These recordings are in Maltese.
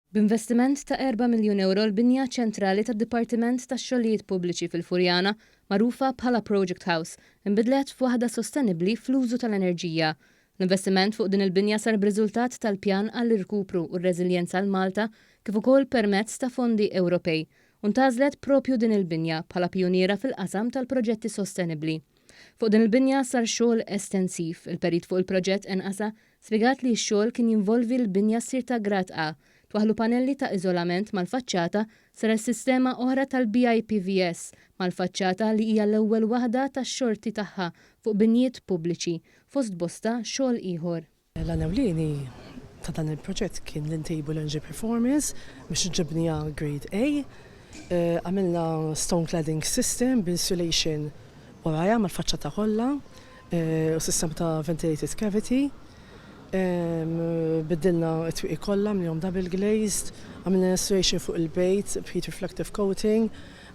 B'investiment ta' 4 miljun ewro l-binja ċentrali tad-Dipartiment tax-Xogħlijiet Pubbliċi fil-Furjana, magħrufa bħala Project House, inbidlet f'waħda sostenibbli fl-użu tal-enerġija. L-investiment fuq din il-binja sar b'riżultat tal-Pjan għall-Irkupru u r-Reżiljenza għal Malta kif ukoll permezz ta' fondi Ewropej, u ntgħażlet proprju din il-binja bħala pijuniera fil-qasam tal-proġetti sostenibbli. Fuq din il-binja sar xogħol estensiv. Il-perit fuq il-proġett Enqasa Spjegat li x-xogħol kien jinvolvi l-binja ssir ta' grad A, twaħħlu panelli ta' iżolament mal-faċċata, saret sistema oħra tal-BIPVS mal-faċċata li hija l-ewwel waħda tax-xorti tagħha fuq binjiet pubbliċi, fost bosta xogħol ieħor. L-għan ewlieni ta' dan il-proġett kien li ntejbu l-energy performance biex ġibniha grade A. Għamilna stone cladding system b'insulation warajha mal-faċċata kollha. U sistema ta' ventilated cavity. Biddilna t-twieqi kollha, għamilnihom double glazed, għamilna insulation fuq il-bejt b'heat reflective coating,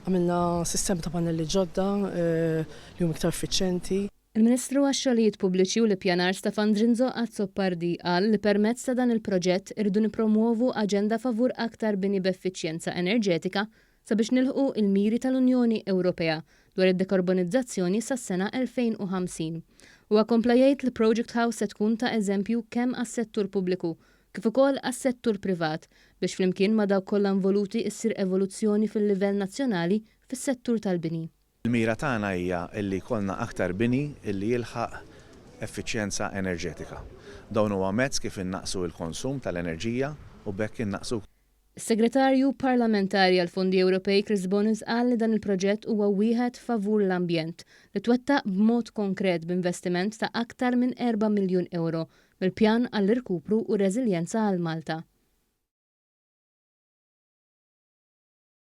għamilna sistema ta' pannelli ġodda li huma iktar effiċjenti. Il-Ministru għax-Xogħlijiet Pubbliċi u l-Ippjanar Stefan Drinzo Azzopardi qal li permezz ta' dan il-proġett irridu nippromwovu aġenda favur aktar bini b'effiċjenza enerġetika sabiex nilħqu l-miri tal-Unjoni Ewropea dwar id-dekarbonizzazzjoni sas-sena 2050. Huwa kompla jgħid li Project House se tkun ta' eżempju kemm għas-settur pubbliku kif ukoll għas-settur privat biex flimkien ma' dawk kollha involuti issir evoluzzjoni fil-livell nazzjonali fis-settur tal-bini. Il-mira tagħna hija li jkollna aktar bini li jilħaq effiċjenza enerġetika. Dawn huwa mezz kif innaqqsu l-konsum tal-enerġija u b'hekk innaqqsu. Is-Segretarju Parlamentari għall-Fondi Ewropej Chris Bonis qal li dan il-proġett huwa wieħed favur l-ambjent, li twettaq b'mod konkret b'investiment ta' aktar minn 4 miljun ewro mill-Pjan għall-Irkupru u r-Reżiljenza għal Malta.